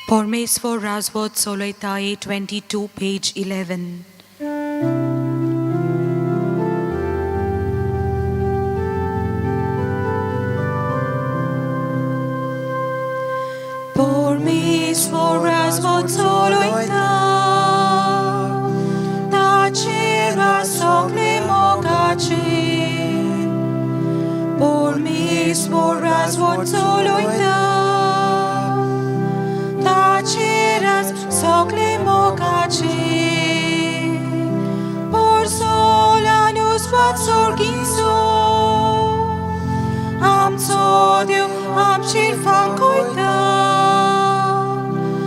Pormes for Razvot Soloitae 22, page 11. Pormes for Razvot Soloita, Tacera socle mocace. Pormes for Razvot Soloita, Taceras socle mocace. Por solanus vat sorginso, Am sodiu, am cirfan coita,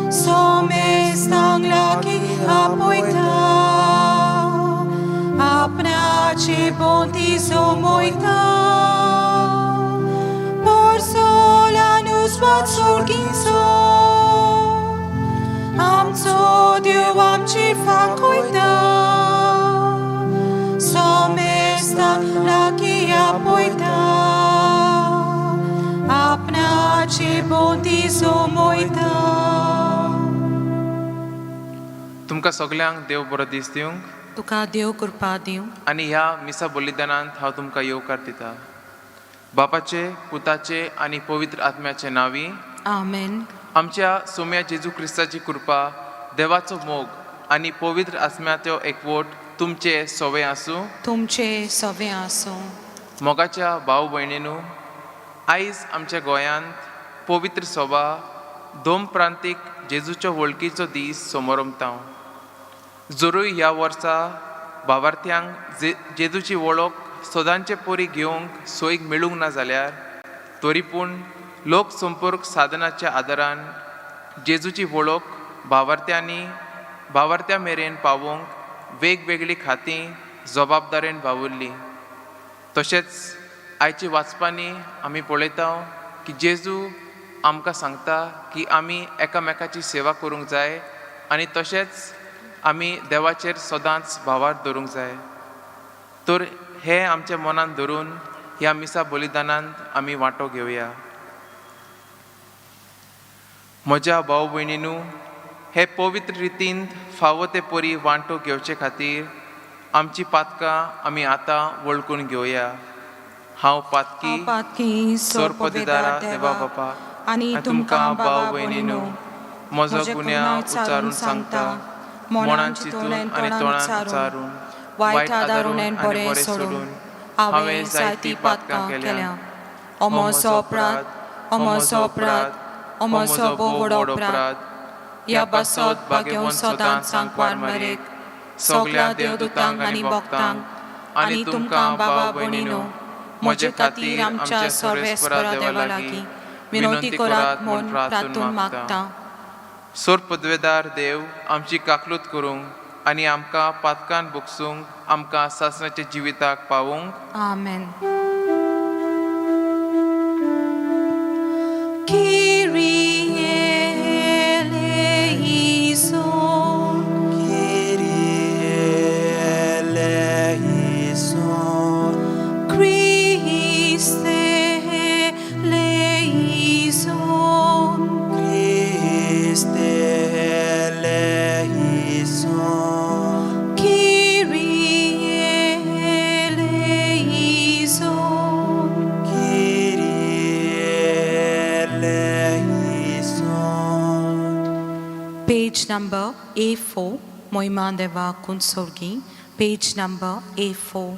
Somestang laki apoita, Apnace bonti somoita, Por solanus vat sorginso, Am sodiu, am cirfan coita, Somestang laki apoita, Apnace bonti somoita. तुमकां सगल्यांक देव बरो दीस दिवंक तुका देव कृपा दिवं. आनी ह्या मिसा बलिदानांत हांव तुमकां येवकार दिता. बापाचे, पुताचे आनी पवित्र आत्म्याचे नांवी. आमेन. आमच्या सोम्या जेजू क्रिस्ताची कृपा, देवाचो मोग आनी पवित्र आत्म्याचो एकवट तुमचे सवे आसूं. तुमचे सवे आसूं. मोगाच्या भाव भयणीनू, आयज आमच्या गोंयांत पवित्र सभा दोम प्रांतीक जेजूचो वळखीचो दीस समोरमता. जरूय ह्या वर्सा भावार्थ्यांक जेजूची वळख सदांचे परी घेवंक सोयीक मेळूंक ना जाल्यार, तरी पूण लोक संपर्क साधनाच्या आदारान जेजूची वळख भावार्थ्यांनी भावार्थ्यां मेरेन पावोवंक वेगवेगळीं खातीं जबाबदारेन वावुरलीं. तशेंच आयच्या वाचपांनी आमी पळयता की जेजू आमकां सांगता की आमी एकामेकाची सेवा करूंक जाय आनी तशेंच आमी देवाचेर सदांच भावार्थ दवरूंक जाय. तर हें आमच्या मनान धरून ह्या मिसा बलिदानांत आमी वांटो घेवया. म्हज्या भाव भयणीनू, हे पवित्र रितीन फावो ते परी वांटो घेवचे खातीर आमची पातकां आमी आतां वळखून घेवया. हांव पातकी, पातकी सोरपदेदारा देवा बापा, आनी तुमकां भाव भयणीनू म्हजो गुन्यांव उच्चारून सांगता, मनान चिंतून आनी तोंडान उच्चारून, वायट आदारून आनी बरें सोडून हांवें जायतीं पातकां केल्या. हो म्हजो अपराध, हो म्हजो अपराध, हो म्हजो भोव व्हड अपराध. ह्या पासत भाग्यवंत सदांच सांकवार मरेक, सगल्या देवदूतांक आनी भक्तांक आनी तुमकां बाबा भयणीनू म्हजे खातीर आमच्या सर्वेस्परा देवा लागीं विनवती करात म्हूण प्रार्थून मागता. सोर पदवेदार देव आमची काकलूत करूंक आनी आमकां पातकान भोगसूंक आमकां सासणाच्या जिविताक पावोवंक. आमेन. Kyrie eleison. Kyrie eleison. Christe eleison. Christe eleison. Kyrie Page number A4, Moima Deva Kunsorgi, page number A4.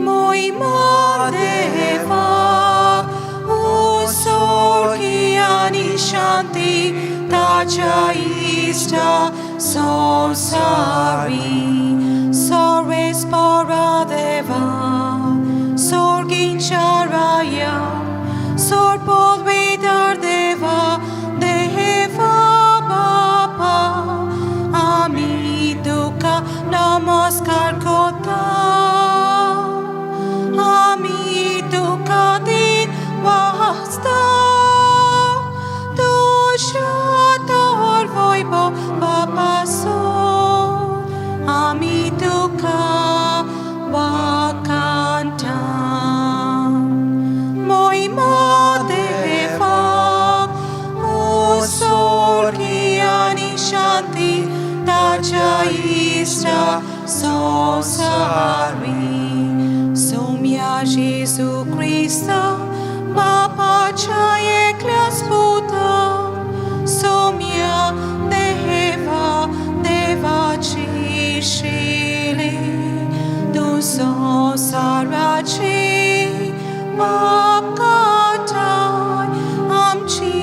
Moima Deva Usorgi ani Shanti Taja Ista Sonsari Sores Para Deva Sorgin Charaya Sor Podvidar Deva Deva Bapa Ami Duka Namaskar Kota Ami Duka Din Vasta Dosha Voibo Bapa So Ami Duka Wakanta Moima Deva Usorgiani Shanti Taja Ista Sonsari Somya Jesu Christa Bapa Chaye Klasputa Somya Deva Deva Chishili Tu Sonsarachi Makatai Amchi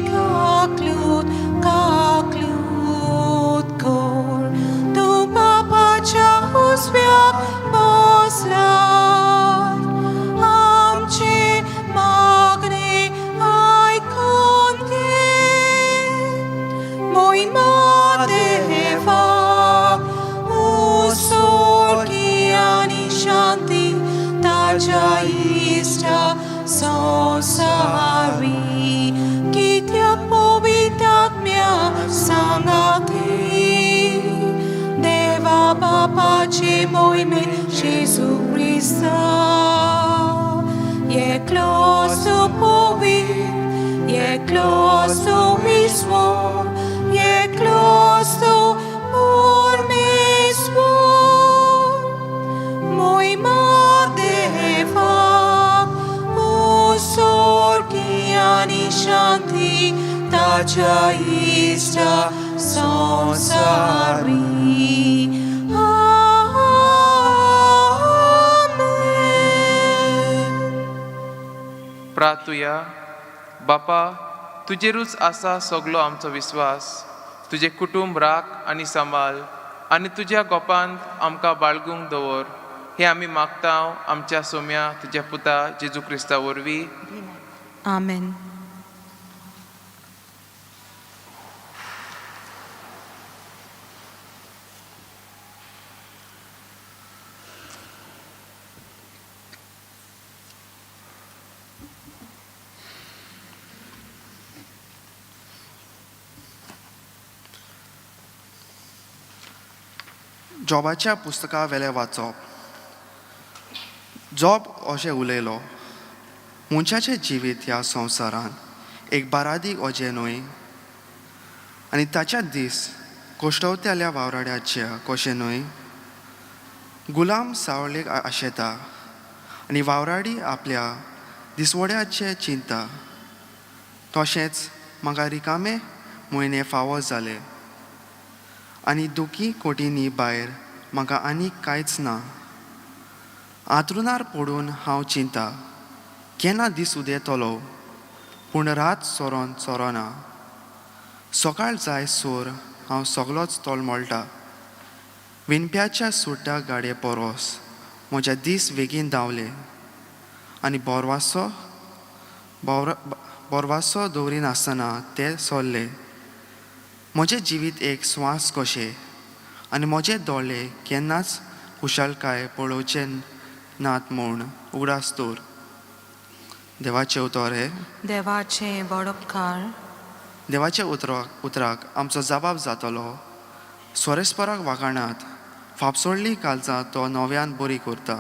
Kaklut Kaklut Kor Tu Papa Chahusvyak Boslai Amchi Magni Aikon Moima Deva Usorgiani Shanti Taja Ista Sonsari Kitya Povitatmya Sangati Deva Bapache Moime Jesu Christa Ye close povi Ye close mismo Ye close por mismo Moima Deva Usorgiani Shanti Taja Ista Sonsari Amen. प्रातुया बापा तुजेरूच आसा सगलो आमचो विस्वास तुजें कुटुंब राख आनी सांबाळ आनी तुज्या गोपांत आमकां बाळगूंक दवर हें आमी मागता आमच्या सोम्या तुज्या पुता जेजू क्रिस्ता वरवीं. Amen. जॉबाच्या पुस्तका वेलें वाचप. जॉब अशें उलयलो, मनशाचें जिवीत ह्या संवसारांत एक बारादीक अजें न्हय आनी ताच्या दीस कोश्टवतल्या वावराड्याचे कशें न्हय. गुलाम सावळेक आशेता आनी वावराडी आपल्या दिसवड्याचें चिंता. तशेंच म्हाका रिकामे म्हयने फावो जाले आनी दुखी कोटींनी भायर म्हाका आनीक कांयच ना. आंतरुणार पडून हांव चिंता केन्ना दीस उदेतलो, पूण रात सरोन सोरोना. सकाळ जाय सोर हांव सगलोच तोलमोळटा. विणप्याच्या सुट्टा गाडये परोस म्हज्या दीस बेगीन धांवले आनी बोरवासो दवरिनासतना ते सोल्ले. म्हजें जिवीत एक स्वास कशें आनी म्हजे दोळे केन्नाच खुशालकाय पळोवचे नात म्हूण उगडास दवर. देवाचें उतर हें. देवाचे वडपकार. देवाच्या उतराक आमचो जबाब जातलो. सोरेस्पराक वागाणात फापसोडली कालजां तो नव्यान बरी करता.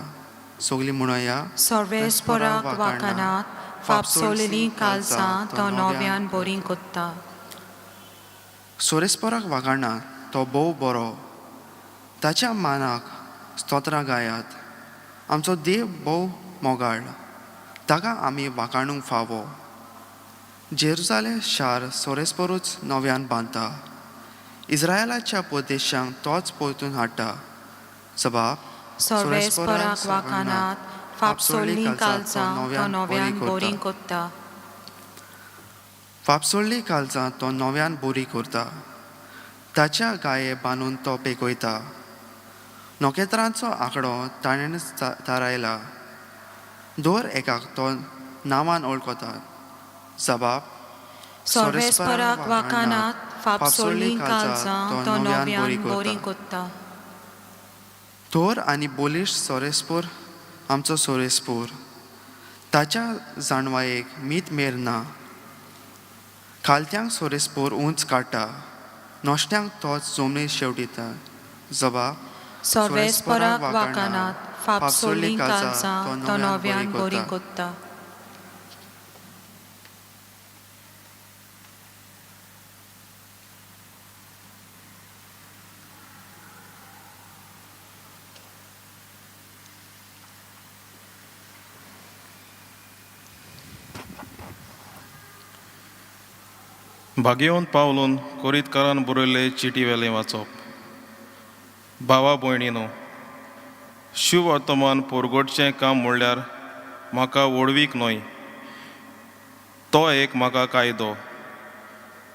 सगलीं म्हणोया. सर्वेस्पराक वाकानात फापसोलेली कालसां तो नव्यान बरी कोत्ता. सोरेस्पराक वागाणात तो भोव बरो. ताच्या मानाक स्तोत्रां गायात. आमचो देव भोव मोगाळ. ताका आमी वाखाणूंक फावो. जेरुजालेम शार सोरेस्परूच नव्यान बांदता, इस्रायलाच्या परदेशांक तोच परतून हाडटा. जबाब सर्वेस्पराक वाखानात, फापसोल्लीं कालचां तो नव्यान बोरीं कोत्ता. फापसोल्लीं कालचां तो नव्यान बोरी करता, ताच्या गाये बांदून तो पेकयता. नखेत्रांचो आंकडो ताणेंच थारायला, दर एकाक तो नांवान वळखता. जबाब सर्वेस्पराक वाखानात, फापसोल्लीं कालचां तो नव्यान बोरीं कोत्ता. थोर आनी बोलिश सोरेस्पोर आमचो सोरेस्पोर, ताच्या जाणवायेक मीत मेर ना. खालत्यांक सोरेस्पोर उंच काडटा, नश्ट्यांक तोच जमनीर शेवटिता. जबाब सर्वेस्पराक वाखानात, फापसोल्लीं कालचां तो नव्यान बोरीं कोत्ता. भाग्यवंत पावलून कोरीतकारान बरयल्ले चिटी वेलें वाचप. भावा भयणीनो, शुवर्तमान पोरगोटचें काम म्हणल्यार म्हाका व्हडवीक न्हय, तो एक म्हाका कायदो.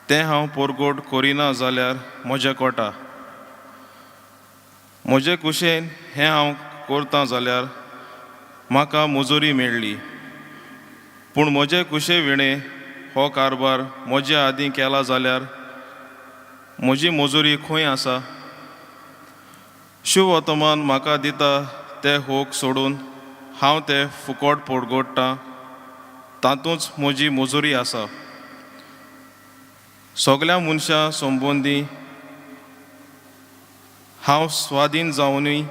तें हांव पोरगोट करिना जाल्यार म्हजें कोटा. म्हजे कुशेन हें हांव करतां जाल्यार म्हाका मुजुरी मेळ्ळी, पूण म्हजे कुशे विणें हो कारभार म्हजे आदीं केला जाल्यार म्हजी मजुरी खंय आसा? शुवर्तमान म्हाका दिता ते होक सोडून हांव ते फुकट पोडगोडटां, तातूंच म्हजी मजुरी आसा. सगल्या मनशां संबंदी हांव स्वाधीन जावनूय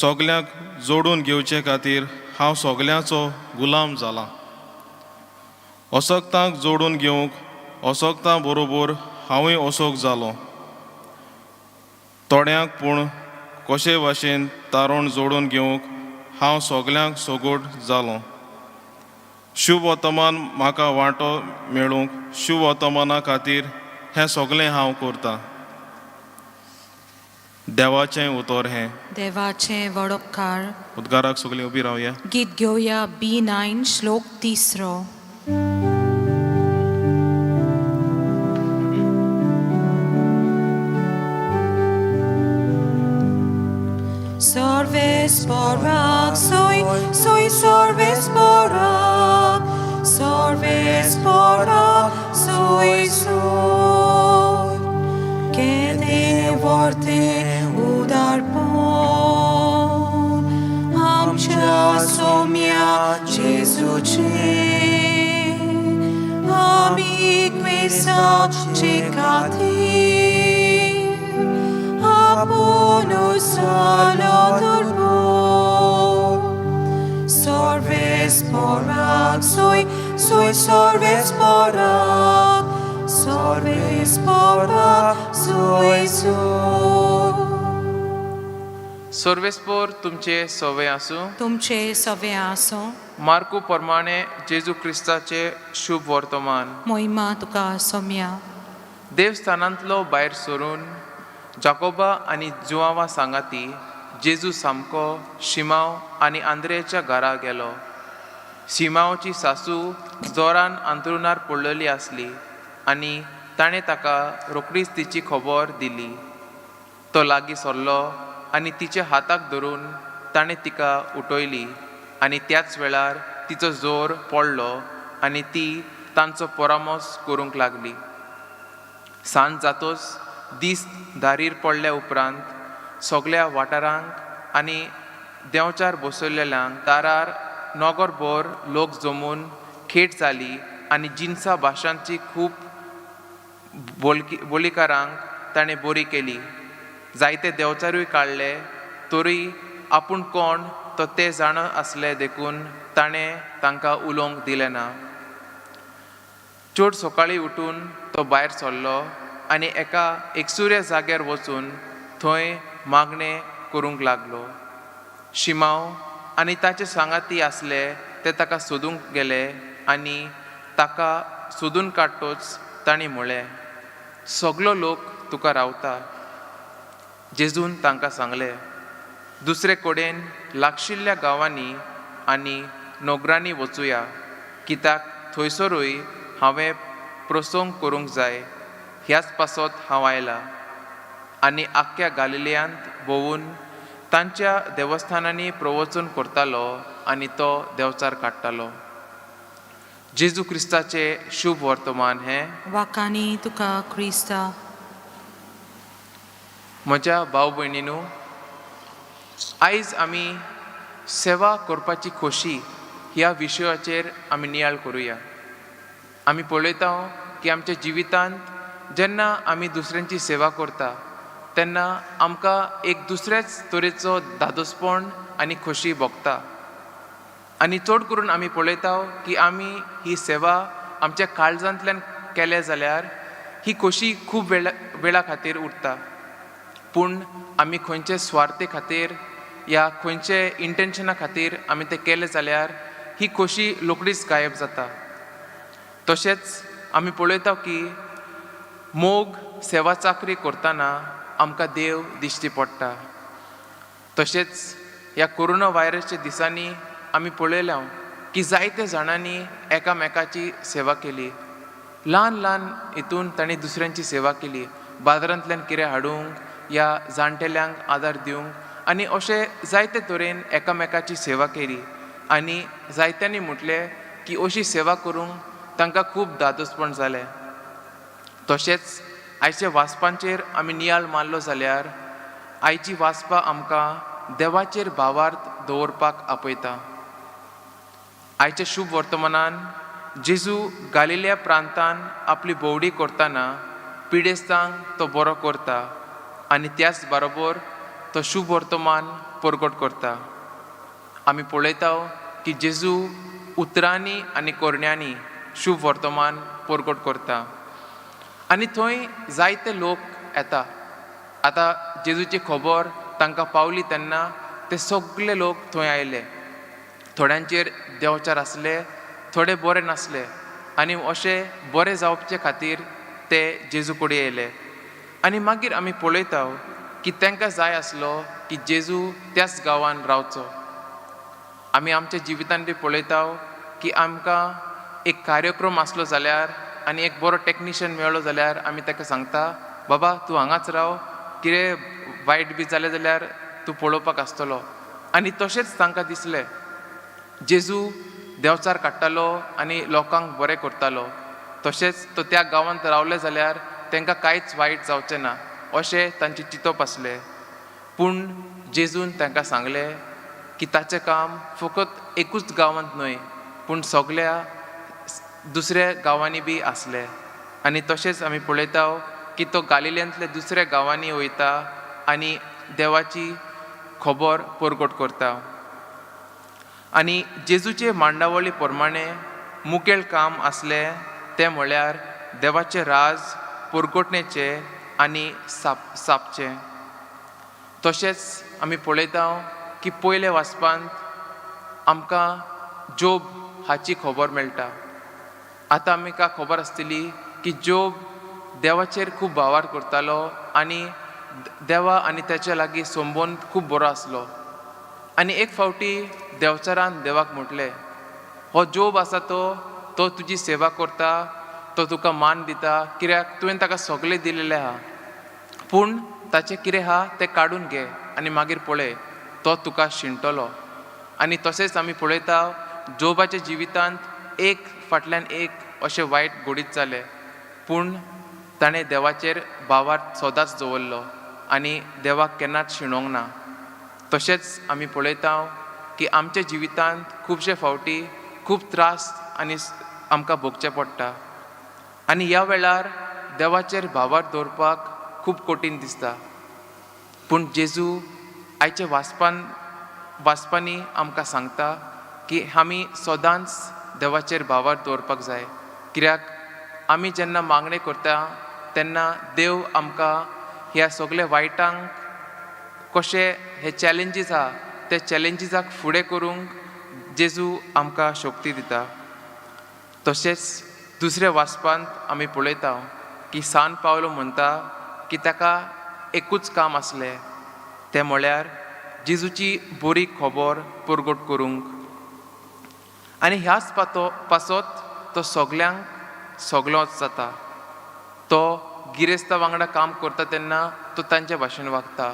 सगल्यांक जोडून घेवचे खातीर हांव सगल्यांचो गुलाम जालां. असक्तांक जोडून घेवंक असक्तां बरोबर हांवूय असोक जालो. थोड्यांक पूण कशे भाशेन तारण जोडून घेवंक हांव सगल्यांक सगोट जालो. शुवर्तमान म्हाका वांटो मेळूंक शुवर्तमाना खातीर हें सगलें हांव करतां. देवाचें उतर हें. देवाचें वडोपकार. उद्गाराक सगलीं उबी रावया. गीत घेवया B9 श्लोक तिसरो. Sorves porac, soi, soi sorves porac, sorves porac, soi, soi. Que te vorte udarpon, amcea somia Jesuce, amic mesa cecati, apunus solo. Sorves porac, soi, soi sorves porac, sorves porac, soi, soi. सर्वेस्पोर तुमचे सवे आसूं. तुमचे सवे आसूं. मार्कू प्रमाणे जेजू क्रिस्ताचे शुभ वर्तमान. मोहिमा तुका सोम्या. देवस्थानांतलो भायर सरून जाकोबा आनी जुआवा सांगाती जेजू सामको शिमाव आनी आंद्रेच्या घरा गेलो. शिमावची सासू जोरान अंथरुणार पडलेली आसली आनी ताणें ताका रोखडीच तिची खबर दिली. तो लागीं सरलो आनी तिच्या हाताक धरून ताणें तिका उठयली आनी त्याच वेळार तिचो जोर पडलो आनी ती तांचो परामर्श करूंक लागली. सांज जातोच दीस दारीर पडल्या उपरांत सगल्या वाठारांक आनी देंवचार बसयलेल्यांक दारार नगरभर लोक जमून खेट जाली आनी जिनसा भाशांची खूब बोलीकारांक ताणें बरी केली. जायते देंवचारूय काडले तरूय आपूण कोण तो ते जाण आसले देखून ताणें तांकां उलोवंक दिलें ना. चड सकाळीं उठून तो भायर सरलो आनी एका एकसुऱ्या जाग्यार वचून थंय मागणें करूंक लागलो. शिमाव आनी ताचे सांगाती आसले ते ते ताका सोदूंक गेले आनी ताका सोदून काडटोच तांणी म्हळें, सगलो लोक तुका रावता. जेजून तांकां सांगलें, दुसरे कडेन लागशिल्ल्या गांवांनी आनी नोगरांनी वचुया, कित्याक थंयसरूय हांवें प्रसंग करूंक जाय, ह्याच पासत हांव आयलां. आनी आख्ख्या गालिलियांत भोंवून तांच्या देवस्थानांनी प्रवचन करतालो आनी तो देंवचार काडटालो. जेजू क्रिस्ताचें शुभ वर्तमान हें. वाकानी तुका क्रिस्ता. म्हज्या भाव भयणीनू, आयज आमी सेवा करपाची खोशी ह्या विशयाचेर आमी नियाळ करुया. आमी पळयता की आमच्या जिवितांत जेन्ना आमी दुसऱ्यांची सेवा करता तेन्ना आमकां एक दुसऱ्याच तरेचो धादोसपण आनी खोशी भोगता. आनी चड करून आमी पळयता की आमी ही सेवा आमच्या काळजांतल्यान केल्या जाल्यार ही खोशी खूब वेळा खातीर उरता. पूण आमी खंयचे स्वार्थे खातीर या खंयचे इंटेन्शना खातीर आमी तें केलें जाल्यार ही खोशी रोखडीच गायब जाता. तशेंच आमी पळयता की मोग सेवा चाकरी करतना आमकां देव दिश्टी पडटा. तशेंच ह्या कोरोना व्हायरसच्या दिसांनी आमी पळयलां की जायते जाणांनी एकामेकाची सेवा केली. ल्हान ल्हान हितून तांणी दुसऱ्यांची सेवा केली, बाजारांतल्यान कितें हाडूंक या जाणटेल्यांक आदार दिवंक, आनी अशें जायते तरेन एकामेकाची सेवा केली. आनी जायत्यांनी म्हटलें की अशी सेवा करूंक तांकां खूब धादोसपण जालें. तशेंच आयच्या वाचपांचेर आमी नियाळ मारलो जाल्यार आयची वाचपां आमकां देवाचेर भावार्थ दवरपाक आपयता. आयच्या शुभ वर्तमानान जेजू गालिल्या प्रांतान आपली भोंवडी करतना पिडेस्तांक तो बरो करता आनी त्याच बरोबर तो शुभ वर्तमान परगट करता. आमी पळयता की जेजू उतरांनी आनी करण्यांनी शुभ वर्तमान परगट करता आनी थंय जायते लोक येता. आतां जेजूची खबर तांकां पावली तेन्ना ते सगळे लोक थंय आयले. थोड्यांचेर देंवचार आसले, थोडे बरे नासले, आनी अशे बरे जावचे खातीर ते जेजू कडेन येयले. आनी मागीर आमी पळयता की तांकां जाय आसलो की जेजू त्याच गांवान रावचो. आमी आमच्या जिवितान बी पळयता की आमकां एक कार्यक्रम आसलो जाल्यार आनी एक बरो टॅक्निशियन मेळ्ळो जाल्यार आमी ताका सांगता, बाबा तूं हांगाच राव, कितें वायट बी जालें जाल्यार तूं पळोवपाक आसतलो. आनी तशेंच तांकां दिसलें, जेजू देंवचार काडटालो आनी लोकांक बरें करतालो, तशेंच तो त्या गांवांत रावले जाल्यार तांकां कांयच वायट जावचें ना अशें तांचें चिंतप आसलें. पूण जेजून तांकां सांगलें की ताचें काम फकत एकूच गांवांत न्हय, पूण सगल्या दुसऱ्या गांवांनी बी आसलें. आनी तशेंच आमी पळयता की तो गालिल्यांतल्या दुसऱ्या गांवांनी वयता आनी देवाची खबर परगट करता. आनी जेजूचे मांडावळी प्रमाणे मुखेल काम आसलें तें म्हळ्यार देवाचें राज परगटणेचें आनी सापचें. तशेंच आमी पळयता की पयले वाचपांत आमकां जोब हाची खबर मेळटा. आतां आमकां खबर आसतली की जोब देवाचेर खूब भावार करतालो आनी देवा आनी ताच्या लागीं संबंद खूब बरो आसलो. आनी एक फावटी देंवचारान देवाक म्हटलें, हो जोब आसा तो तुजी सेवा करता, तो तुका मान दिता, कित्याक तुवें ताका सगळें दिलेलें आहा, पूण ताचें कितें आहा तें काडून घे आनी मागीर पळय तो तुका शिणटलो. आनी तशेंच आमी पळयता जोबाच्या जिवितांत एक फाटल्यान एक अशें वायट घडीत जालें, पूण ताणें देवाचेर भावार्थ सदांच दवरलो आनी देवाक केन्नाच शिणोंक ना. तशेंच आमी पळयता की आमच्या जिवितांत खुबशे फावटी खूब त्रास आनी आमकां भोगचें पडटा आनी ह्या वेळार देवाचेर भावार्थ दवरपाक खूब कठीण दिसता. पूण जेजू आयच्या वाचपांनी आमकां सांगता की आमी सदांच देवाचेर भावार्थ दवरपाक जाय, कित्याक आमी जेन्ना मागणें करता तेन्ना देव आमकां ह्या सगल्या वायटांक कशे हे चॅलेंजीस आहा ते चॅलेंजीसाक फुडें करूंक जेजू आमकां शक्ती दिता. तशेंच दुसऱ्या वाचपांत आमी पळयता की सान पावलो म्हणटा की ताका एकूच काम आसलें, तें म्हळ्यार जेजूची बरी खबर परगट करूंक. आनी ह्याच पासत तो सगल्यांक सगलोच जाता. तो गिरेस्ता वांगडा काम करता तेन्ना तो तांचे भाशेन वागता,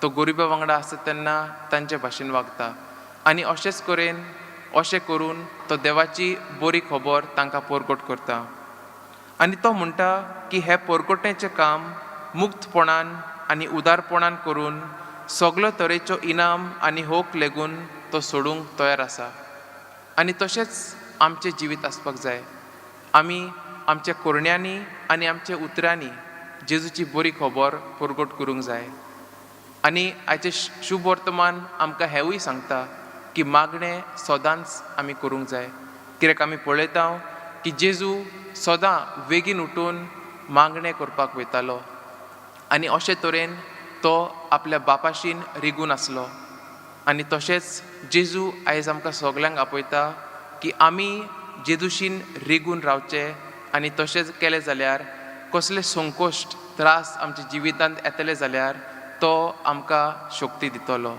तो गरिबा वांगडा आसता तेन्ना तांचे भाशेन वागता आनी अशेंच करेन अशें करून तो देवाची बरी खबर तांकां परगट करता. आनी तो म्हणटा की हें परगटण्याचें काम मुक्तपणान आनी उदारपणान करून सगलो तरेचो इनाम आनी होक लेगून तो सोडूंक तयार आसा. आनी तशेंच आमचें जिवीत आसपाक जाय. आमी आमच्या करण्यांनी आनी आमच्या उतरांनी जेजूची बरी खबर परगट करूंक जाय. आनी आयचें शुभ वर्तमान आमकां हेंवूय सांगता की मागणें सदांच आमी करूंक जाय, कित्याक आमी पळयता की जेजू सदां बेगीन उठून मागणें करपाक वयतालो आनी अशे तरेन तो आपल्या बापाशीन रिगून आसलो. आनी तशेंच जेजू आयज आमकां सगल्यांक आपयता की आमी जेजूशीन रिगून रावचें आनी तशेंच केलें जाल्यार कसले संकोश्ट त्रास आमच्या जिवितांत येतले जाल्यार तो आमकां शक्ती दितलो.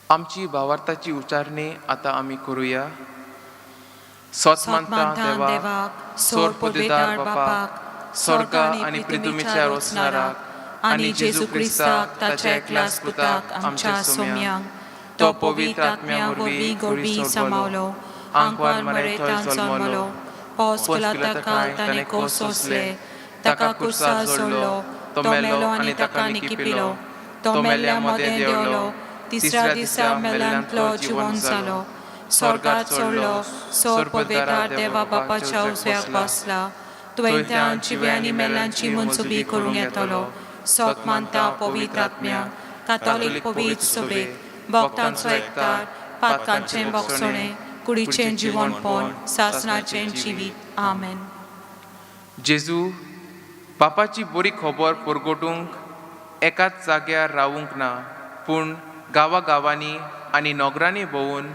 आमची भावार्थाची उच्चारणी आतां आमी करुया. सोत मानता देवाक, सोर पदवीदार बापाक, स्वर्गा आनी पृथ्वीच्या रोचणाराक आनी जेजू क्रिस्ताक ताच्या एकल्याच पुताक आमच्या सोम्यांक, तो पवित्र आत्म्या वरवीं गोरवी समावलो, आंकवार मरेथंय जल्मलो, पोस पिलाता ताणें कोस सोंसले, ताका कुर्सार सोडलो, तो मेलो आनी ताका निकिपिलो, तो मेल्ल्या मदें देंवलो, तिसऱ्या दिसा मेल्यांतलो जिवन जालो, स्वर्गात चडलो, सोर पदवेदार देवा बापाच्या उजव्याक बसला, तुवें त्या जिव्या आनी मेल्यांची मनसुबी करूंक येतलो. सोत मानता पवित्र आत्म्या, कातोलीक पवित्र सभेक, भक्तांचो एकतार, पातकांचें बोगसणें, कुडीचें जिवनपण, सासणाचें जिवीत. आमेन. जेजू बापाची बरी खबर परगटूंक एकाच जाग्यार रावूंक ना, पूण गांवागांवांनी आनी नगरांनी भोंवून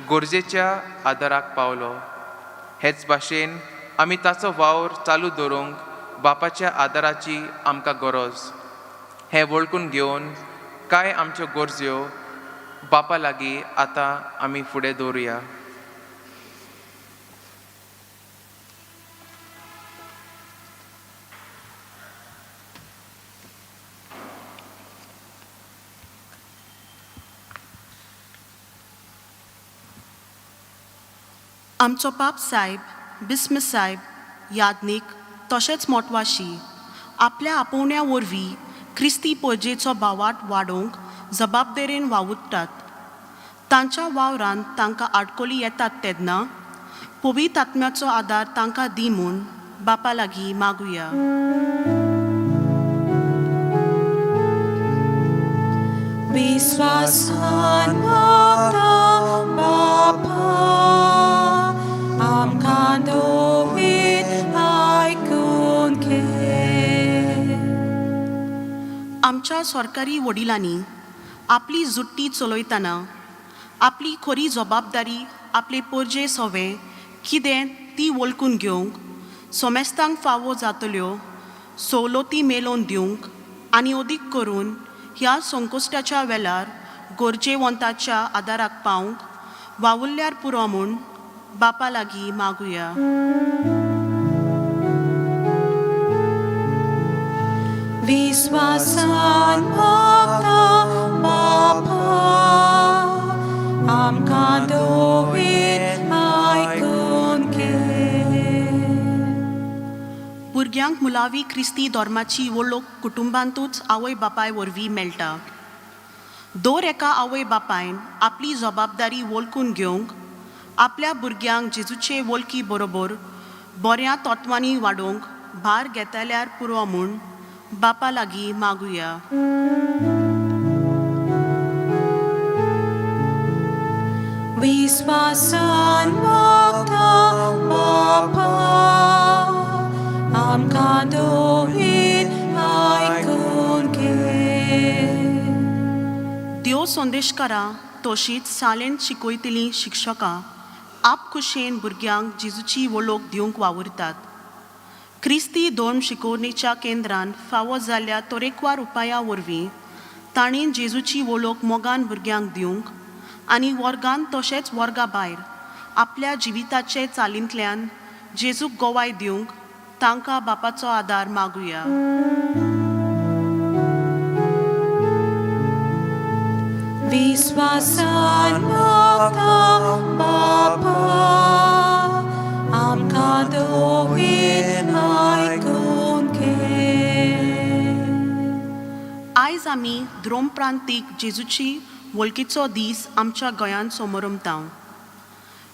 गरजेच्या आदाराक पावलो. हेच भाशेन आमी ताचो वावर चालू दवरूंक बापाच्या आदाराची आमकां गरज हें वळखून घेवन कांय आमच्यो गरज्यो बापा लागीं आतां आमी फुडें दवरुया. आमचो पाप सायब, बिस्म सायब, याज्ञीक तशेंच मोटवाशी आपल्या आपोवण्या वरवीं क्रिस्ती परजेचो भावार्थ वाडोवंक जबाबदारेन वावुरतात. तांच्या वावरांत तांकां आडकोली येतात तेन्ना पवित्र आत्म्याचो आदार तांकां दी म्हूण बापा लागीं मागुया. विस्वासान मागता बापा, आमकां दोवीत आयकून घे. आमच्या सरकारी वडिलांनी आपली जुट्टी चलयतना आपली खरी जबाबदारी आपले परजे सवे कितें ती वळखून घेवंक, सोमेस्तांक फावो जातल्यो सवलती मेळोवन दिवंक आनी अदीक करून ह्या संकश्टाच्या वेळार गरजेवंताच्या आदाराक पावंक वावुरल्यार पुरो म्हूण बापा लागीं मागुया. विस्वासान मागता बापा, आमकां दोवीत आयकून घे. भुरग्यांक मुलावी क्रिस्ती धर्माची वळख कुटुंबांतूच आवय बापाय वरवीं मेळटा. दर एका आवय बापायन आपली जबाबदारी वळखून घेवंक आपल्या भुरग्यांक जेजूचे वळखी बरोबर बऱ्या तत्वांनी वाडोवंक भार घेतल्यार पुरो म्हूण बापा लागीं मागुया. विस्वासान मागता बापा आमकां दोहीत आयकून घे. देव संदेशकारां तशींच शाळेंत शिकयतलीं शिक्षकां आपखुशेन भुरग्यांक जेजूची वळख दिवंक वावुरतात. क्रिस्ती धर्म शिकोवणेच्या केंद्रान फावो जाल्ल्या तरेकवार उपाया वरवीं तांणी जेजूची वळख मोगान भुरग्यांक दिवंक आनी वर्गांत तशेंच वर्गा भायर आपल्या जिविताचे चालींतल्यान जेजूक गोवाय दिवंक तांकां बापाचो आदार मागुया. विस्वासान मागता बापा आमकां दोहीत आयकून घे. आयज आमी द्रोम प्रांतीक जेजूची वळखीचो दीस आमच्या गोंयांत समोरमता.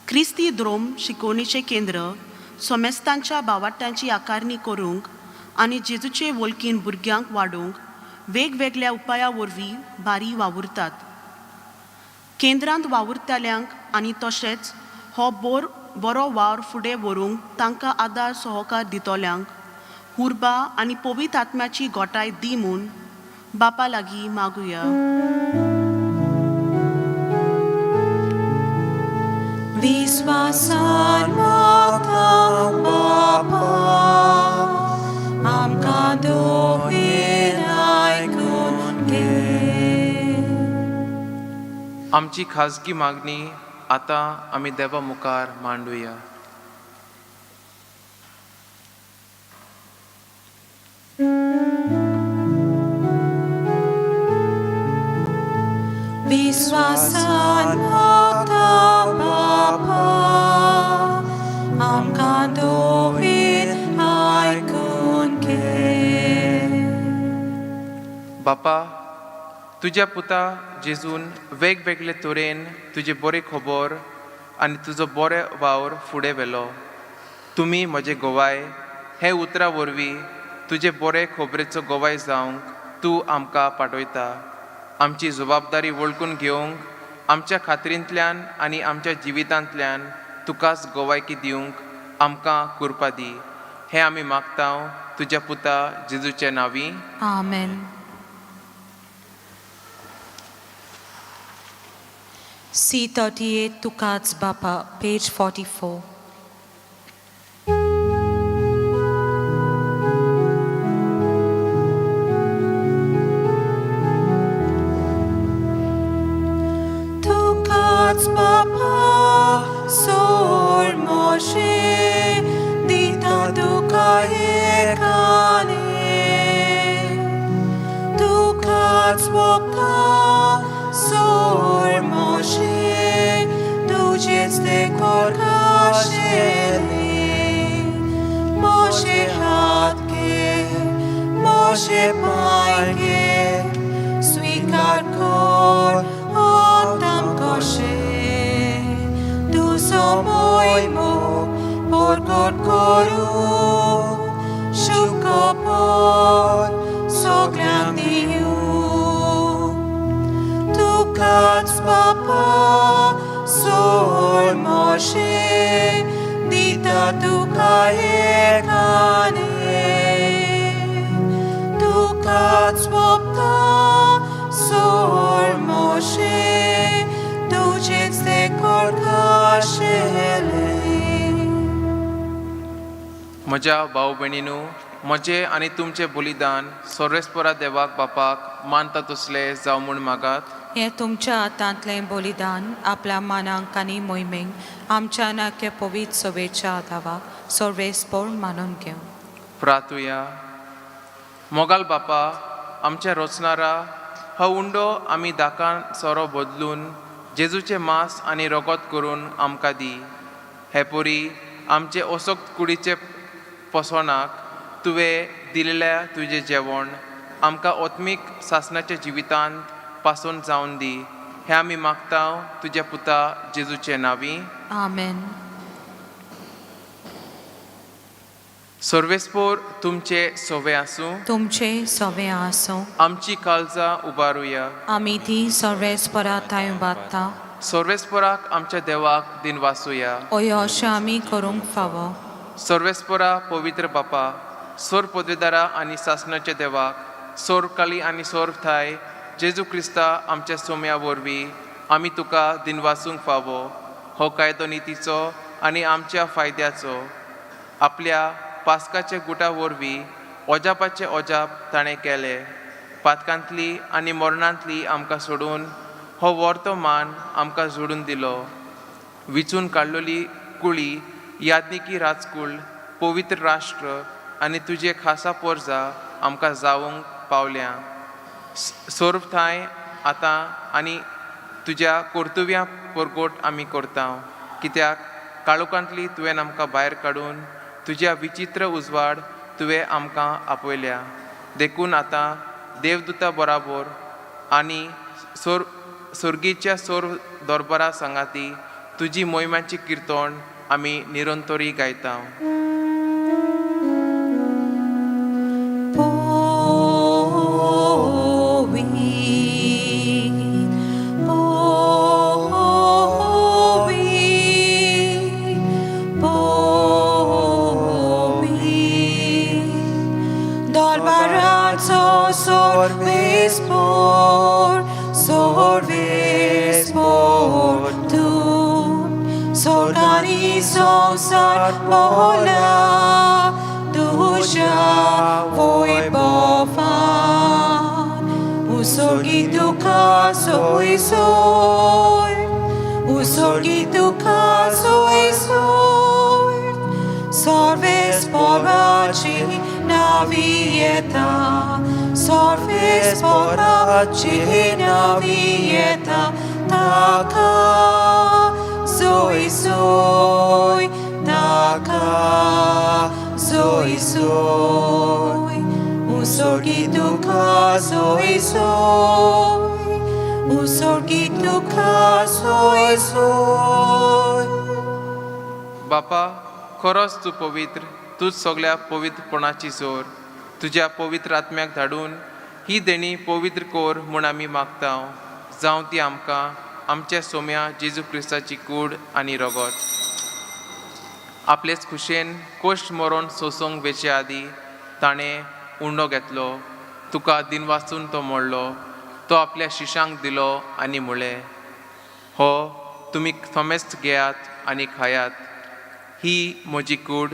क्रिस्ती द्रोम शिकोवणेचें केंद्र सोमेस्तांच्या बावाट्यांची आकारणी करूंक आनी जेजूचे वळखीन भुरग्यांक वाडोवंक वेगवेगळ्या उपाया वरवीं बारी वावुरतात. केंद्रांत वावुरतल्यांक आनी तशेंच हो बरो वावर फुडें व्हरूंक तांकां आदार सहकार दितल्यांक उर्बा आनी पवित्र आत्म्याची गोठाय दी म्हूण बापा लागीं मागुया. विस्वासान मागता बापा आमकां दोहीत आयकून घे. आमची खाजगी मागणी आतां आमी देवा मुखार मांडुया. विस्वासान मागता बापा आमकां दोहीत आयकून घे. बापा, तुज्या पुता जेजून वेगवेगळे तरेन तुजें बरें खबर आनी तुजो बरो वावर फुडें व्हेलो. तुमी म्हजे गोवाय हे उतरां वरवीं तुजे बरे खबरेचो गोवाय जावंक तूं आमकां पाठयता. आमची जबाबदारी वळखून घेवंक आमच्या खात्रींतल्यान आनी आमच्या जिवितांतल्यान तुकाच गोवायकी दिवंक आमकां कुरपा दी. हें आमी मागता तुज्या पुता जेजूच्या नांवी. आमेन. C38 तुकाच बापा, पेज 44. तुकाच बापा सोड मोशे दिता तुका एकाने. तुकाच वखता सोड मोशे तुजेच ते कोरकाशेले. मोशे हात घे, मोशे पांय घे, स्वीकार कर आतां कशे. तुजो मोयमो परगट करूं शुकपर सगळ्यांक दिवं. तुकाच बापा सोड मोशे दिता तुका एकाने. तुकाच वखता सोड मोशे तुजेच ते कोरकाशेले. म्हज्या भाव भयणीनू, म्हजें आनी तुमचें बलिदान सर्वेस्परा देवाक बापाक मानता तसलें जावं म्हूण मागात. हें तुमच्या हातांतलें बलिदान आपल्या मानांक आनी मोहिमेक आमच्या नाक्य पवित्र सभेच्या दावाक सर्वेस्पोर मानून घेवं. प्रातुया. मोगाल बापा, आमच्या रचणारा, हो उंडो आमी दाकान सोरो बदलून जेजूचें मांस आनी रगत करून आमकां दी. हे परी आमचे असक्त कुडीचे पोसणाक तुवें दिलेल्या तुजें जेवण आमकां आत्मीक सासणाच्या जिवितांत पासून जावन दी. हें आमी मागता तुज्या पुता जेजूचे नांवी. आमेन. सर्वेस्पोर तुमचे सोवे आसूं. तुमचे सवे आसूं. आमची काळजां उबारुया. आमी ती सर्वेस्परा थंय बादता. सर्वेस्पराक आमच्या देवाक दिनवासुया. ओय अशें आमी करूंक फावो. सर्वेस्परा पवित्र बापा, सोर पदवेदारा आनी सासणाच्या देवाक, सोर काली आनी सोर थाय जेजू क्रिस्ता आमच्या सोम्या वरवीं आमी तुका दिनवासूंक फावो. हो कायदो नितीचो आनी आमच्या फायद्याचो. आपल्या पास्काच्या गुटा वरवीं ओजापाचें ओजाप ताणें केलें. पातकांतली आनी मरणांतली आमकां सोडून हो वर्तो मान आमकां जोडून दिलो. विचून काडलेली कुळी, याज्ञिकी राजकूळ, पवित्र राष्ट्र आनी तुजे खासा पोरजा आमकां जावंक पावल्या. सोर्व थांय आतां आनी तुज्या कर्तव्यां परगोट आमी करता, कित्याक काळोखांतली तुवें आमकां भायर काडून तुज्या विचित्र उजवाड तुवें आमकां आपयल्या. देखून आतां देवदूता बराबर आनी सोर सोर्गीच्या सोर दरबारा सांगाती तुजी मोहिमाची किर्तन आमी निरंतरी गायता. Povi, povi, povi, dal barazzo sorvis por, sorvis por tu, s'organizo sar bola, duša voi bofan, usorgi duka soi soi, usorgi duka soi soi, sorves poraci navieta, sorves poraci navieta, taka soi soi, taka soi soi, usorgi duka soi soi, usorgi duka soi soi. बापा, खरोच तूं पवित्र, तूंच सगल्या पवित्रपणाची जोर. तुज्या पवित्र आत्म्याक धाडून ही देणी पवित्र कोर म्हूण आमी मागता. जावं ती आमकां आमच्या सोम्या जेजू क्रिस्ताची कूड आनी रगत. आपलेच खुशेन कोश्ट मरोन सोंसूंक वेचे आदीं ताणें उंडो घेतलो, तुका दिनवासून तो मोडलो, तो आपल्या शिशांक दिलो आनी म्हणलें, हो तुमी थोमेस्त घेयात आनी खायात. ही म्हजी कूड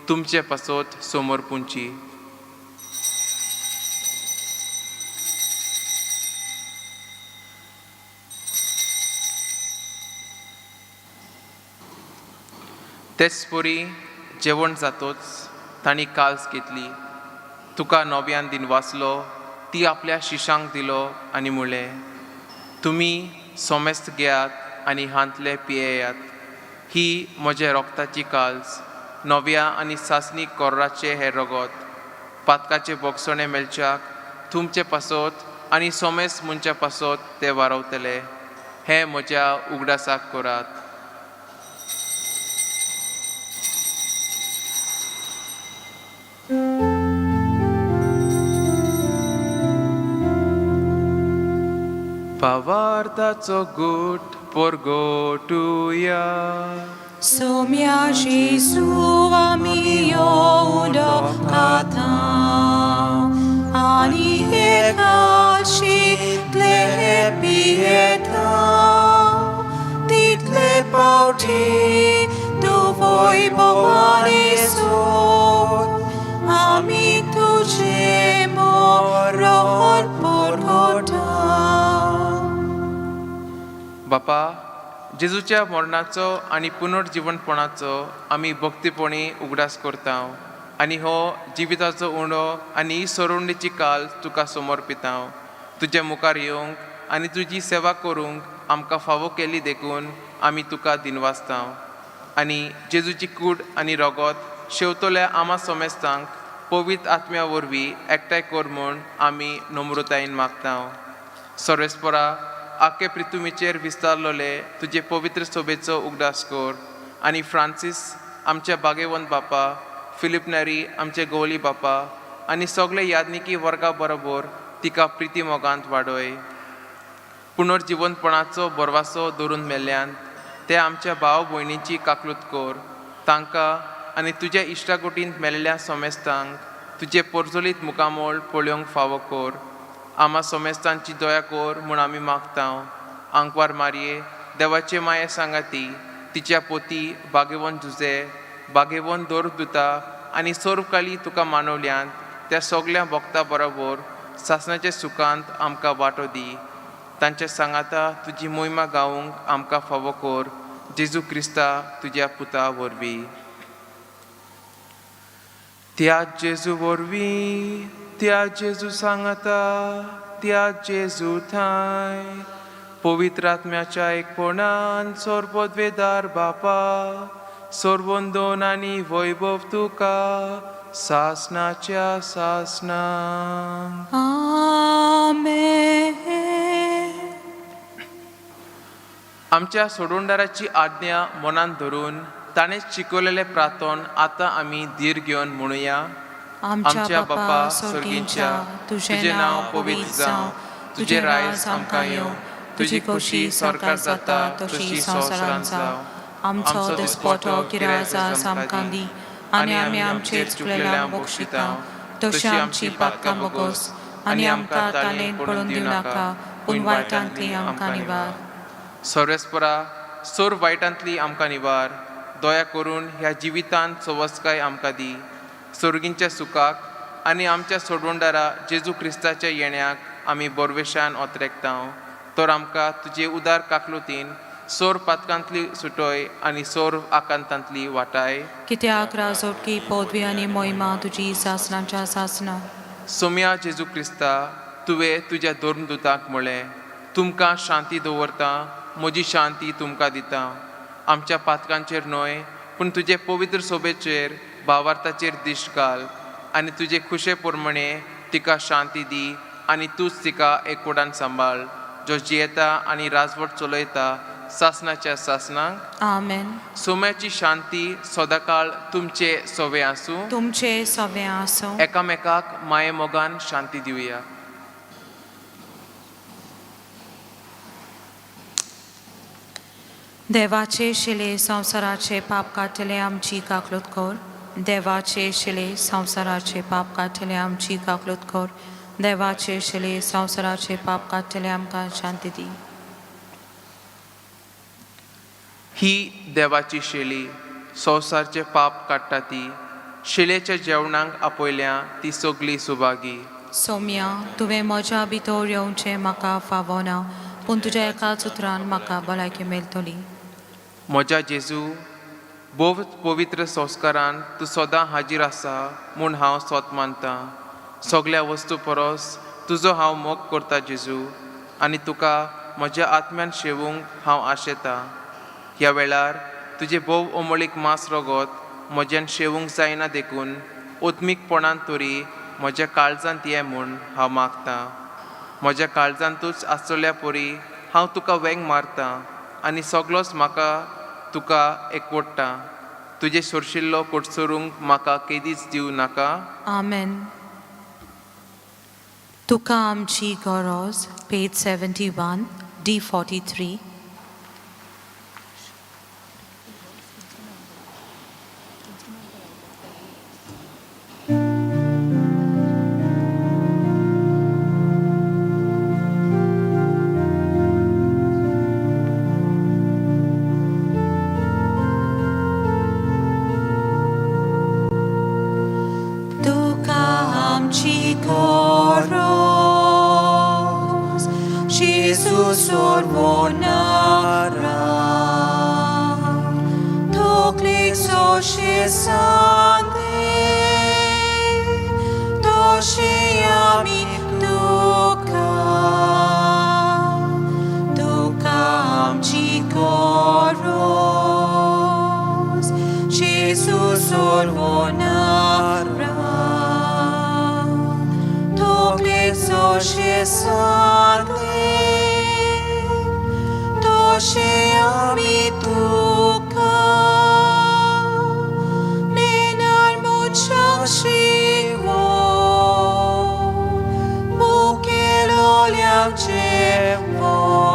तुमचे पासत समर्पूंची. तेच परी जेवण जातोच तांणी काल्स घेतली, तुका नव्यान दिनवासलो, ती आपल्या शिशांक दिलो आनी म्हणलें, तुमी सोमेस्त घेयात आनी हांतले पियेयात. ही म्हज्या रोगताची काल्स, नव्या आनी सासणी कोर्राचें हें रगत. पातकाचें बोगसणें मेळच्याक तुमचे पासत आनी सोमेस मनच्या पासत ते वारवतले. हें म्हज्या उगडासाक करात. पावार्थाचो गूट पोरगोटुया. Somia Jesu amio kata ani ekashi tle pieta title pauti tu voi bovane sol ami tu moron porkota. बापा, जेजूच्या मरणाचो आनी पुनर्जिवनपणाचो आमी भक्तीपणी उगडास करता आनी हो जिविताचो उणो आनी ही सरोवणेची काल तुका समर्पिता. तुज्या मुखार येवंक आनी तुजी सेवा करूंक आमकां फावो केली देखून आमी तुका दिनवासता. आनी जेजूची कूड आनी रगत शेवतल्या आमा सोमेस्तांक पवित्र आत्म्या वरवीं एकठांय कर म्हूण आमी नम्रतायेन मागता. सर्वेस्परा, आखे प्रिथुमीचेर विस्तारलोले तुजे पवित्र सोबेचो उगडास कर आनी फ्रांसीस आमच्या बागेवंत बापा, फिलीप नॅरी आमचे गोवली बापा आनी सगळे यादनिकी वर्गा बरोबर तिका प्रिती मोगांत वाडय. पुनर्जिवंतपणाचो बोरवासो दवरून मेल्ल्यान ते आमच्या भाव भयणीची काकलूत कर तांकां आनी तुज्या इश्टागोटींत मेल्ल्या सोमेस्तांक तुजें पोरजोलीत मुखामोळ पळोवंक फावो कर. आमा सोमेस्तांची दया कर म्हूण आमी मागता. आंकवार मारये देवाचे माये सांगाती तिच्या पोती बागेवन जुजे बागेवन दोरदुता आनी सर्वकाली तुका मानवल्यांत त्या सगल्या भक्ता बरोबर सासणाच्या सुखांत आमकां वांटो दी. तांच्या सांगाता तुजी मोहिमा गावूंक आमकां फावो कर जेजू क्रिस्ता तुज्या पुता वरवीं. त्या जेजू वरवीं, त्या जेजू सांगाता, त्या जेजू थांय पवित्र आत्म्याच्या एकपणान सोरपदवेदार बापा सोरवंदोन आनी वैभव तुका सासनाच्या सासनाक. आमेन. आमच्या सोडवणदाराची आज्ञा मनान धरून ताणें शिकवलेलें प्रार्थन आतां आमी धीर घेवन म्हणुया. आमच्या बापा स्वर्गींच्या, तुजें नांव पवित्र जावं, तुजें रायज आमकां येवं, तुजी खोशी स्वर्गार जाता तशी संवसारांत जावं. आमचो दिसपटो किराजास आमकां दी आनी आमी आमचेर चुकलेल्यांक बक्षिता तशी आमची पातकां बोगोस आनी आमकां तालेन पडून दिवं नाका, पूण वायटांतली आमकां निवार. सर्वेस्परा सोर वायटांतली आमकां निवार. दया करून ह्या जिवितांत सवस्काय आमकां दी. सोर्गींच्या सुखाक आनी आमच्या सोडवणदारा जेजू क्रिस्ताच्या येण्याक आमी बोरवेशान ओतरेकता. तर आमकां तुजे उदार काकलुतीन सोर पातकांतली सुटोय आनी सोर आकांतांतली वाटाय. कित्याक राजोटकी पदवी आनी मोहिमा तुजी सासणाच्या सासणा. सोम्या जेजू क्रिस्ता, तुवें तुज्या धर्मदुताक म्हळें, तुमकां शांती दवरता, म्हजी शांती तुमकां दिता. आमच्या पातकांचेर न्हय पूण तुजे पवित्र सोबेचेर भावार्थाचेर दिश्ट घाल आनी तुजे खुशे प्रमाणे तिका शांती दी आनी तूंच तिका एकवटान सांबाळ, जो जियेता आनी राजवट चलयता सासणाच्या सासणाक. आमेन. सोम्याची शांती सदांकाळ तुमचे सोवे आसूं. तुमचे सवे आसूं. एकामेकाक माये मोगान शांती दिवया. देवाचे शिले संवसाराचे पाप काडटले आमची काकलूत कर. देवाचे शिले संवसाराचे पाप काडटले आमची काकलूत कर. देवाचे शिले संवसाराचे पाप काडटले आमकां शांती दी. ही देवाची शेली संवसारचे पाप काडटा ती शिलेच्या जेवणाक आपयल्या ती सगली सुभागी. सोम्या, तुवें म्हज्या भितर येवचें म्हाका फावना, पूण तुज्या एकाच उतरान म्हाका भलायकी मेळटली. म्हज्या जेजू, भोव पवित्र संस्कारान तूं सदां हाजीर आसा म्हूण हांव सोत मानतां. सगल्या वस्तू परस तुजो हांव मोग करता जेजू, आनी तुका म्हज्या आत्म्यान शेवूंक हांव आशेतां. ह्या वेळार तुजें भोव अमोळीक मांस रगत म्हज्यान शेवूंक जायना देखून ओत्मीकपणान तरी म्हज्या काळजांत ये म्हूण हांव मागतां. म्हज्या काळजांतूच आसतल्या परी हांव तुका वेंग मारतां आनी सगलोच म्हाका तुका एकवडटा. तुजें सोरशिल्लो कोटसरूंक म्हाका केदीच दिवं नाका. आमेन. तुका आमची गरज, पेज 71, D 43. तुका आमची गरज, जेजू सोडवणारा, तकलेक सोशे सांदे तशें आमी तुका. तुका आमची गरज, जेजू सोडवणारा, तकलेक सोशे सांदे तशें आमी तुका. नेणार मनशाक शिकवण मुखेलोल्यांक जेवण.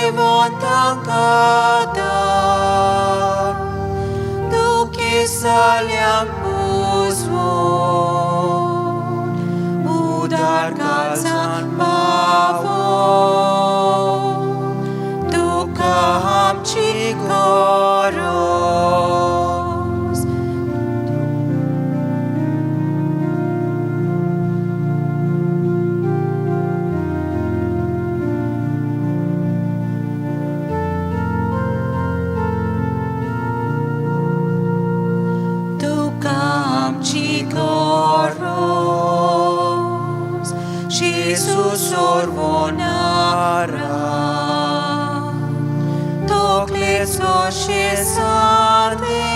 जिवंतांक आदार दुखेसल्यांक पुजवून उदार काळजान पावोवन तुका आमची गरज. तुका आमची गरज, जेजू सोडवणारा, तकलेचो शेजारे,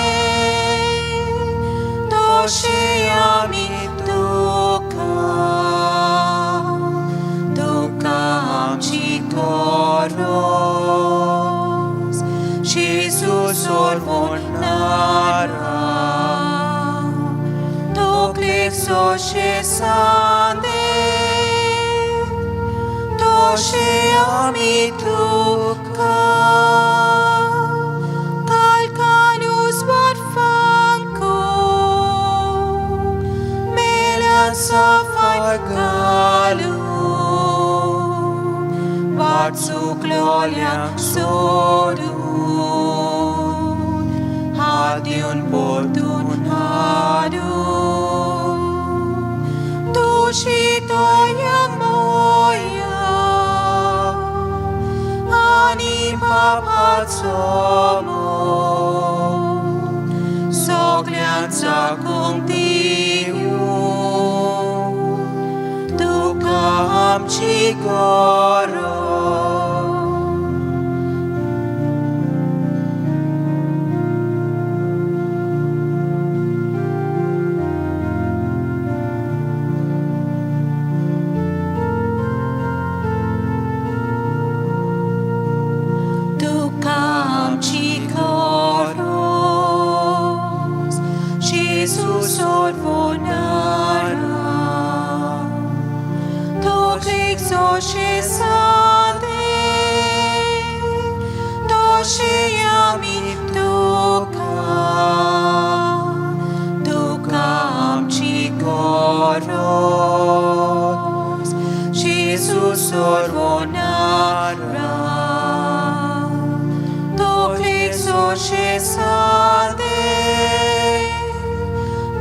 तशें आमी तुका, तुका आमची गरज, जेजू सोडवणारा, तकलेचो शेजारे, तशें आमी तुका. Calcanus farfanco, melan safagalu, Varzukloliang sodun, hadiun portun hadun, Tushitoya moya, ani papatsomo, soglianza contiu, tuka amci goro. Tuka amci goros, Jesu sorvonara, Toklik soshe sande, Toshe yami tuka, tuka amci goros, Jesu sorvonara, Toklik soshe sande,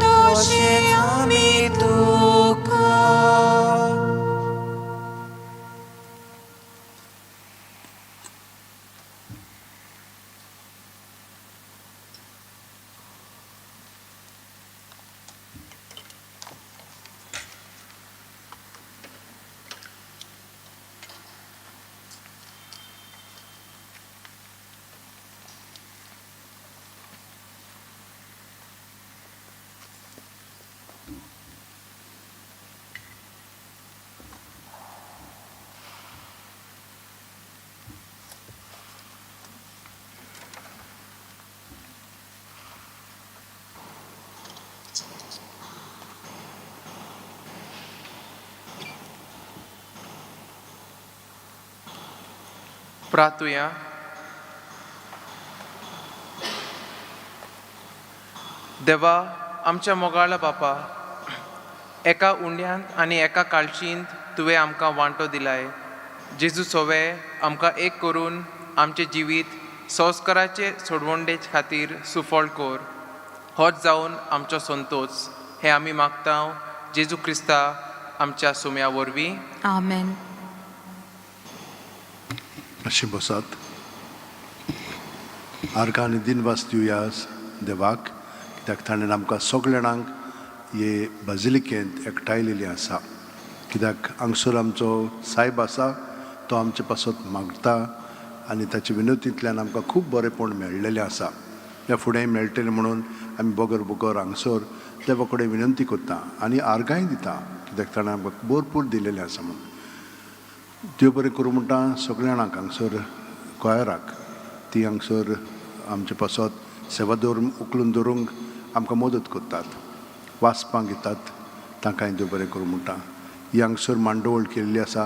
Toshe yami tuka. प्रार्थुया. देवा आमच्या मोगाळा बापा, एका उंड्यांत आनी एका काळशींत तुवें आमकां वांटो दिलाय. जेजू सोवे आमकां एक करून आमचें जिवीत संस्काराचे सोडवणडे खातीर सुफळ कर. होच जावन आमचो संतोष हें आमी मागता जेजू क्रिस्ता आमच्या सुम्या वरवीं. आमेन. मातशें बसात. आर्गां आनी दिनवास दिवया देवाक, कित्याक ताणें आमकां सगल्या जाणांक हे बाजिलिकेंत एकठांयलेली आसा. कित्याक हांगसर आमचो सायब आसा, तो आमचे पासत मागता आनी ताचे विनवतींतल्यान आमकां खूब बरेंपण मेळ्ळेलें आसा. ह्या फुडें मेळटलें म्हणून आमी बगर बगर हांगसर देवा कडेन विनंती करता आनी आर्गांय दिता, कित्याक ताणें आमकां भरपूर दिलेलें आसा म्हणून. देव बरें करूं म्हणटा सगल्या जाणांक हांगसर कोयराक, ती हांगसर आमचे पासत सेवा दवरून उखलून दवरूंक आमकां मदत करतात, वाचपाक घेतात, तांकांय देव बरें करूं म्हणटा. ही हांगसर मांडवळ केल्ली आसा,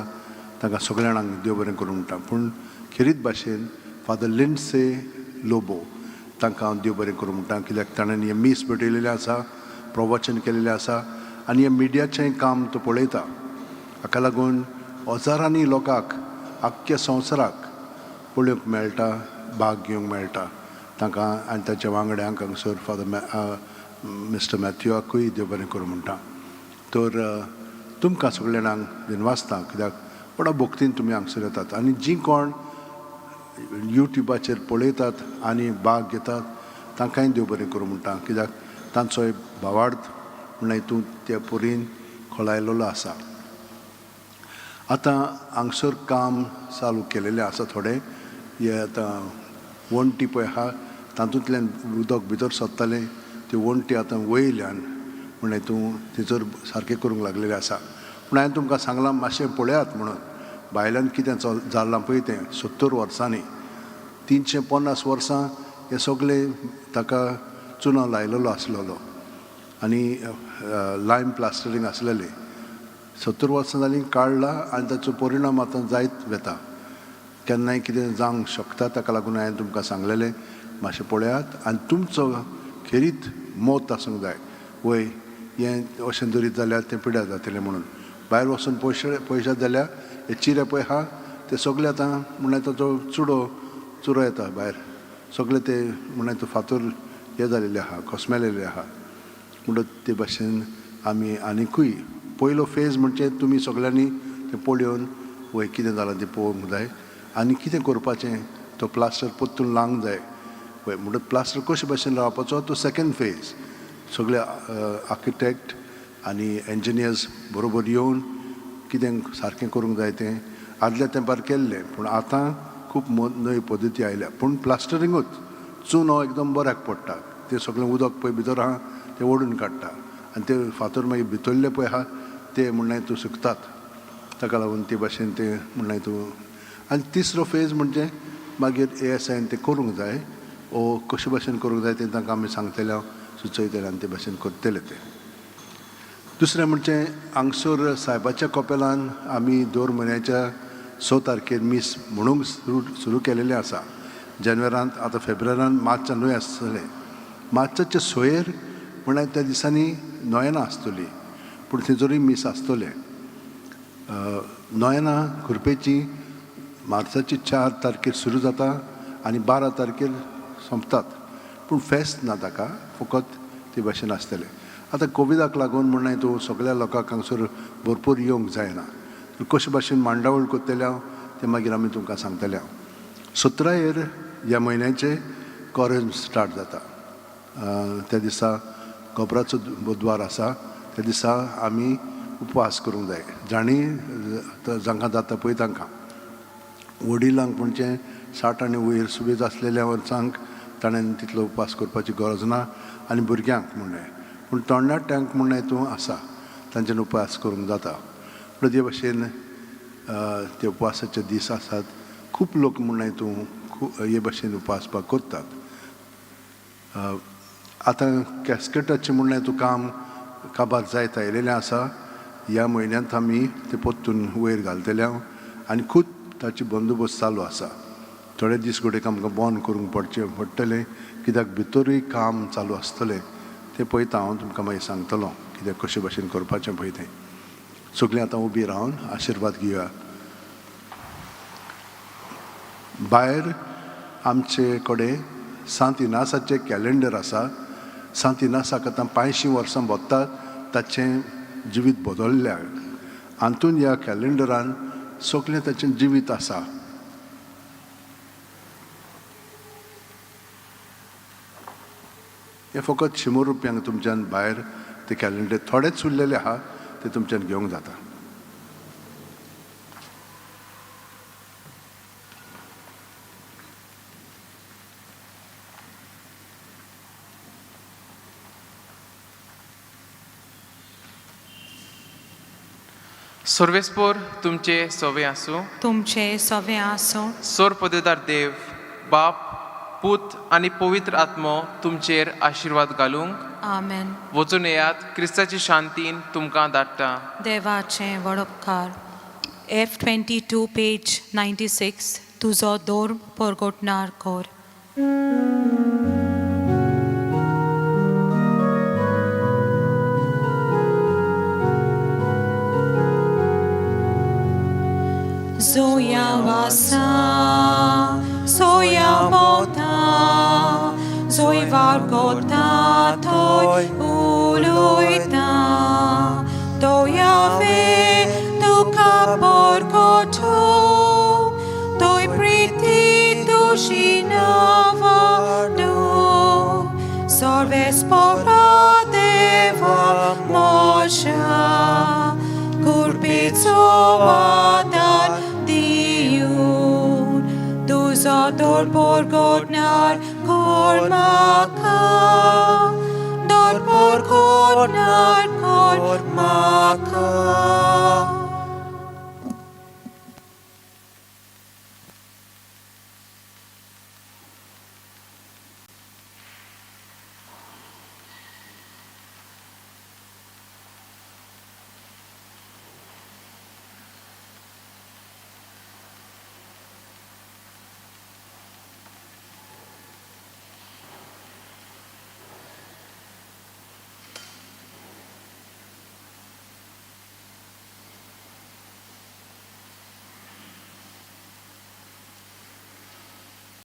तांकां सगळ्या जाणांक देव बरें करूं म्हणटा. पूण खेरीत भाशेन फादर लिंडसे लोबो तांकां हांव देव बरें करूं म्हणटा, कित्याक ताणें हें मीस भेटयलेलें आसा, प्रवचन केलेलें आसा आनी हें मिडियाचें काम तो पळयता. हाका लागून हजारांनी लोकांक आख्ख्या संवसाराक पळोवंक मेळटा, भाग घेवंक मेळटा. तांकां आनी ताच्या वांगड्यांक हांगसर फादर मिस्टर मॅथ्यूआकूय देव बरें करूं म्हणटा. तर तुमकां सगल्या जाणांक दिनवासता, कित्याक व्हडा भक्तीन तुमी हांगसर येतात आनी जीं कोण युट्युबाचेर पळयतात आनी भाग घेतात तांकांय देव बरें करूं म्हणटा, कित्याक तांचोय भावार्थ म्हणल्यार हितून त्या पुरीन खोलायलेलो आसा. आतां हांगसर काम चालू केलेलें आसा थोडें. हे आतां वण्टी पळय आहा तातूंतल्यान उदक भितर सरतालें, त्यो वण्टी आतां वयल्यान म्हणल्यार तूं थंयसर सारकें करूंक लागलेलें आसा. पूण हांवें तुमकां सांगलां मातशें पळयात म्हणून भायल्यान कितें जालां पळय तें 70 वर्सांनी 350 वर्सां हे सगळे ताका चुनो लायलेलो आसलेलो आनी लायम प्लास्टरींग आसलेलें. 70 वर्सां जालीं काडला आनी ताचो परिणाम आतां जायत वता, केन्नाय कितें जावंक शकता. ताका लागून हांवें तुमकां सांगलेलें मातशें पळयात आनी तुमचो खेरीत मत आसूंक जाय, वय हें अशें दरीत जाल्यार तें पिड्यार जातलें म्हणून. भायर वचून पयशात जाल्यार हे चिरे पळय आहा ते सगळे आतां म्हणल्यार ताचो चुरो येता भायर, सगळे ते म्हणल्यार तो फातर हे जालेले आहा, कोसमेलेले आहा. म्हणटच ते भाशेन आमी आनिकूय पयलो फेज म्हणजे तुमी सगळ्यांनी तें पळोवन वय कितें जालां तें पळोवंक जाय आनी कितें करपाचें, तो प्लास्टर परतून लावंक जाय वय. म्हणटच प्लास्टर कशे भाशेन लावपाचो तो सेकेंड फेज सगळे आर्किटेक्ट आनी इंजिनियर्स बरोबर येवन कितें सारकें करूंक जाय तें आदल्या तेंपार केल्लें, पूण आतां खूब नवी पद्दती आयल्या. पूण प्लास्टरिंगूच चुनो एकदम बऱ्याक पडटा, तें सगळें उदक पळय भितर आहा तें ओडून काडटा आनी ते फातर मागीर भितरले पळय आहा ते म्हणल्यार तूं सुकतात. ताका लागून ते भाशेन तें म्हणल्यार तूं. आनी तिसरो फेज म्हणजे मागीर ASIन तें करूंक जाय ओ कशे भाशेन करूंक जाय तें तांकां आमी सांगतले, हांव सुचयतले आनी ते भाशेन करतले ते. दुसरें म्हणजे हांगसर सायबाच्या कपेलान आमी दर म्हयन्याच्या 6 तारखेर मीस म्हणूंक सुरू केलेलें आसा. जानेवारांत आतां फेब्रुवारान मार्चा न्हय आसतलें, मार्चाचे 6 म्हणल्यार त्या दिसांनी नोयेनां आसतली, पूण थंयसरूय मीस आसतलें. नोयेनां खुरपेची मार्चाची 4 तारखेर सुरू जाता आनी 12 तारखेर सोंपतात, पूण फेस्त ना ताका, फकत ते भाशेन आसतलें. आतां कोविडाक लागून म्हणल्यार तूं सगळ्या लोकांक हांगसर भरपूर येवंक जायना, कशे भाशेन मांडावळ करतले हांव तें मागीर आमी तुमकां सांगतले. हांव 17 ह्या म्हयन्याचे कोरेम स्टार्ट जाता. त्या दिसा गोबराचो बुधवार आसा, त्या दिसा आमी उपवास करूंक जाय. जाणी जांकां जाता पळय तांकां, वडिलांक म्हणजे 60 आनी वयर सुबेज आसलेल्या वर्सांक ताणें तितलो उपवास करपाची गरज ना, आनी भुरग्यांक म्हणलें, पूण तरणाट्यांक म्हणलें तूं आसा तांच्यान उपवास करूंक जाता. पूण ते भाशेन ते उपवासाचे दीस आसात, खूब लोक म्हणलें तूं खूब हे भाशेन उपवास करतात. आतां कॅस्केटाचें म्हणलें तूं काम काबार जायत आयलेलें आसा. ह्या म्हयन्यांत आमी तें परतून वयर घालतले हांव आनी खूब ताची बंदोबस्त चालू आसा. थोडे दीस घडयेक आमकां बंद करूंक पडचें पडटलें, कित्याक भितरूय काम चालू आसतलें तें पळयता हांव, तुमकां मागीर सांगतलो कित्याक कशे भाशेन करपाचें पळय तें. सगळीं आतां उबी रावन आशिर्वाद घेवया. भायर आमचे कडेन सांत इनासाचें कॅलेंडर आसा. सांत इनासाक आतां 85 वर्सां भोगतात, ताचें जिवीत बदल्ल्या. हातून ह्या कॅलेंडरान सगळें ताचें जिवीत आसा. हें फकत 100 रुपयांक तुमच्यान भायर ते कॅलेंडर थोडेच उरलेले आहा ते तुमच्यान घेवंक जाता. सर्वेस्पोर तुमचे सवे आसूं, तुमचे सवे आसूं. सोर पदेदार देव बाप पूत आनी पवित्र आत्मो तुमचेर आशिर्वाद घालूंक. आमेन. वचून येयात, क्रिस्ताची शांतीन तुमकां धाडटा. देवाचें व्हड उपकार. F22 page 96 तुजो दोर परगटणार कोर. Zoya wasa, soya mota, zoi vargota toi uluita, toya ve tuka porkoto, toi priti tushinava do, sorves pora deva mosha, gurpitso diun, tuzo dor porgotnar kormaka, dor porgotnar kormaka.